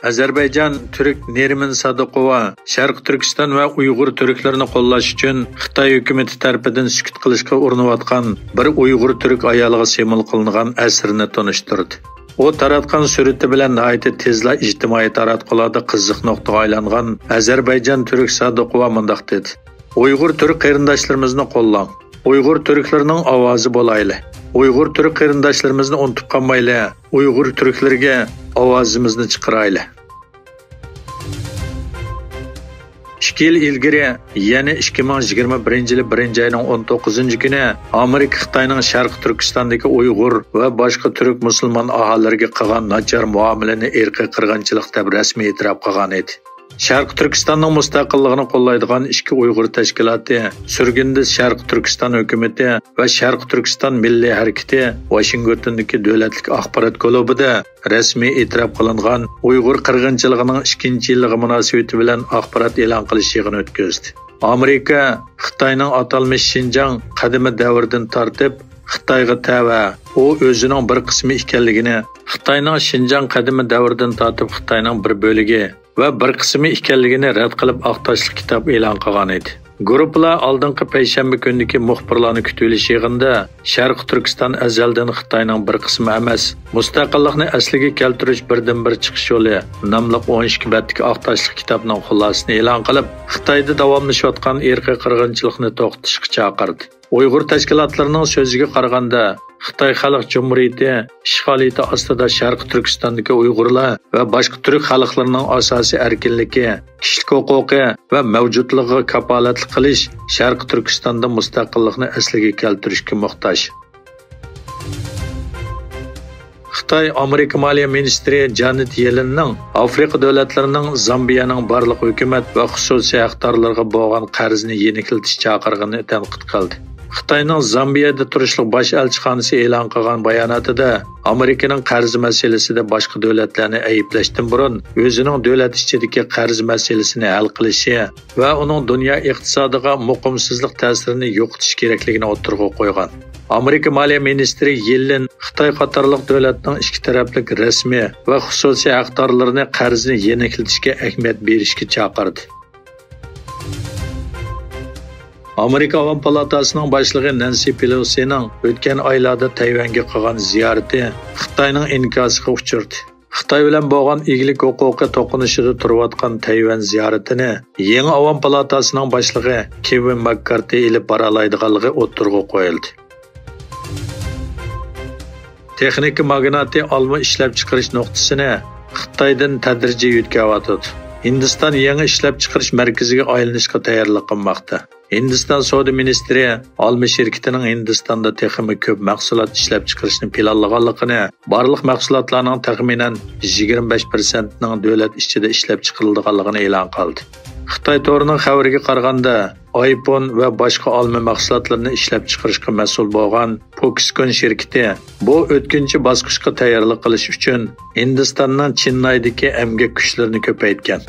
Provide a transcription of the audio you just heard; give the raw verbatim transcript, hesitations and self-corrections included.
ئەزەربەيجان تۈرك نېرمىن سادىقوۋا شەرقىي تۈركىستان ۋە ئۇيغۇر تۈركلىرىنى قوللاش ئۈچۈن خىتاي ھۆكۈمىتى تەرىپىدىن سۈكۈت قىلىشقا ئۇرۇنۇۋاتقان بىر ئۇيغۇر تۈرك ئايالىغا سىمۋول قىلىنغان ئەسىرنى تونۇشتۇردى. ئۇ تاراتقان سۈرىتى بىلەن ناھايىتى تېزلا ئىجتىمائىي تاراتقۇلاردا قىزىق نۇقتىغا ئايلانغان ئەزەربەيجان تۈرك سادىقوۋا مۇنداق دېدى: ئۇيغۇر تۈرك قېرىنداشلىرىمىزنى قوللاڭ. ئۇيغۇر تۈركلىرىنىڭ ئاۋازى بولايلى. ئۇيغۇر تۈرك قېرىنداشلىرىمىزنى ئۇنتۇپ قالمايلى. ئۇيغۇر تۈركلىرىگە ئاۋازىمىزنى چىقىرايلى. ئىككى يىل ئىلگىرى، يەنى ئىككى مىڭ يىگىرمە بىرىنچى يىلى بىرىنچى ئاينىڭ ئون توققۇزىنچى كۈنى ئامېرىكا خىتاينىڭ شەرقىي تۈركىستاندىكى ئۇيغۇر ۋە باشقا تۈرك مۇسۇلمان ئاھالىلىرىگە قىلغان ناچار مۇئامىلىنى ئىرقىي قىرغىنچىلىق دەپ رەسمىي ئېتىراپ قىلغان ئىدى. شەرقىي تۈركىستاننىڭ مۇستەقىللىقىنى قوللايدىغان ئىككى ئۇيغۇر تەشكىلاتى، سۈرگۈندىز شەرقىي تۈركىستان ھۆكۈمىتى ۋە شەرقىي تۈركىستان مىللىي ھەرىكىتى، ۋاشىنگتوندىكى دۆلەتلىك ئاخبارات كۇلۇبىدا رەسمىي ئېتىراپ قىلىنغان ئۇيغۇر قىرغىنچىلىقىنىڭ ئىككىنچى يىللىقى مۇناسىۋىتى بىلەن ئاخبارات ئېلان قىلىش يىغىنى ئۆتكۈزدى. ئامېرىكا خىتاينىڭ ئاتالمىش شىنجاڭ قەدىمىي دەۋردىن تارتىپ خىتايغا تەۋە، ئۇ ئۆزىنىڭ بىر قىسمى ئىكەنلىكىنى، خىتاينىڭ شىنجاڭ قەدىمىي دەۋردىن تارتىپ خىتاينىڭ بىر بۆلىكى ۋە بىر قىسمى ئىكەنلىكىنى رەت قىلىپ، ئاق تاشلىق كىتاب ئېلان قىلغان ئىدى. گۇرۇپپىلار ئالدىنقى پەيشەنبە كۈنىدىكى مۇخبىرلارنى كۈتۈۋېلىش يىغىنىدا شەرقىي تۈركىستان ئەزەلدىن خىتاينىڭ بىر قىسمى ئەمەس، مۇستەقىللىقنى ئەسلىگە كەلتۈرۈش بىردىنبىر چىقىش يولى ناملىق ئون ئىككى بەتلىك ئاق تاشلىق كىتابنىڭ خۇلاسىسىنى ئېلان قىلىپ، خىتايدا داۋاملىشىۋاتقان ئىرقىي قىرغىنچىلىقنى توختىتىشقا چاقىردى. ئۇيغۇر تەشكىلاتلىرىنىڭ سۆزىگە قارىغاندا، خىتاي خەلق جۇمھۇرىيىتى ئىشغالىيىتى ئاستىدا شەرقىي تۈركىستاندىكى ئۇيغۇرلار ۋە باشقا تۈرك خەلقلىرىنىڭ ئاساسىي ئەركىنلىكى، كىشىلىك ھوقۇقى ۋە مەۋجۇتلۇقىغا كاپالەتلىك قىلىش، شەرقىي تۈركىستاندا مۇستەقىللىقنى ئەسلىگە كەلتۈرۈشكە موھتاج. خىتاي ئامېرىكا مالىيە مىنىستىرى جانېت يېلېننىڭ ئافرىقا دۆلەتلىرىنىڭ زامبىيەنىڭ بارلىق ھۆكۈمەت ۋە خۇسۇسىي ھەقدارلىرىغا بولغان قەرزىنى يېنىكلىتىش چاقىرىقىنى تەنقىد قىلدى. خىتاينىڭ زامبىيەدە تۇرۇشلۇق باش ئەلچىخانىسى ئېلان قىلغان باياناتىدا، ئامېرىكىنىڭ قەرز مەسىلىسىدە باشقا دۆلەتلەرنى ئەيىبلەشتىن بۇرۇن، ئۆزىنىڭ دۆلەت ئىچىدىكى قەرز مەسىلىسىنى ھەل قىلىشى ۋە ئۇنىڭ دۇنيا ئىقتىسادىغا مۇقىمسىزلىق تەسىرىنى يوقىتىش كېرەكلىكىنى ئوتتۇرىغا قويغان. ئامېرىكا مالىيە مىنىستىرى يېللىن خىتاي قاتارلىق دۆلەتنىڭ ئىككى تەرەپلىك رەسمىي ۋە خۇسۇسىي ھەقدارلىرىنى قەرزنى يېنىكلىتىشكە ئەھمىيەت بېرىشكە چاقىردى. ئامېرىكا ئاۋام پالاتاسىنىڭ باشلىقى نەنسى پېلوسىنىڭ ئۆتكەن ئايلاردا تەيۋەنگە قىلغان زىيارىتى خىتاينىڭ ئىنكاسىغا ئۇچرىدى. خىتاي بىلەن بولغان ئىگىلىك ھوقۇقى توقۇنۇشىدا تۇرۇۋاتقان تەيۋەن زىيارىتىنى يېڭى ئاۋام پالاتاسىنىڭ باشلىقى كېۋىن ماككارتى ئېلىپ بارالايدىغانلىقى ئوتتۇرىغا قويۇلدى. تېخنىكا ماگناتى ئالما ئىشلەپچىقىرىش نۇقتىسىنى خىتايدىن تەدرىجىي يۆتكەۋاتىدۇ. ھىندىستان يېڭى ئىشلەپچىقىرىش مەركىزىگە ئايلىنىشقا تەييارلىق قىلماقتا. ھىندىستان سودا مىنىستىرى ئالما شىركىتىنىڭ ھىندىستاندا تېخىمۇ كۆپ مەھسۇلات ئىشلەپچىقىرىشنى پىلانلىغانلىقىنى، بارلىق مەھسۇلاتلارنىڭ تەخمىنەن يىگىرمە بەش پىرسەنتىنىڭ دۆلەت ئىچىدە ئىشلەپچىقىرىلىدىغانلىقىنى ئېلان قىلدى. خىتاي تورىنىڭ خەۋىرىگە قارىغاندا، ئايفون ۋە باشقا ئالما مەھسۇلاتلىرىنى ئىشلەپچىقىرىشقا مەسئۇل بولغان پوكسكون شىركىتى بۇ ئۆتكۈنچى باسقۇچقا تەييارلىق قىلىش ئۈچۈن ھىندىستاننىڭ چېننايدىكى ئەمگەك كۈچلىرىنى كۆپەيتكەن.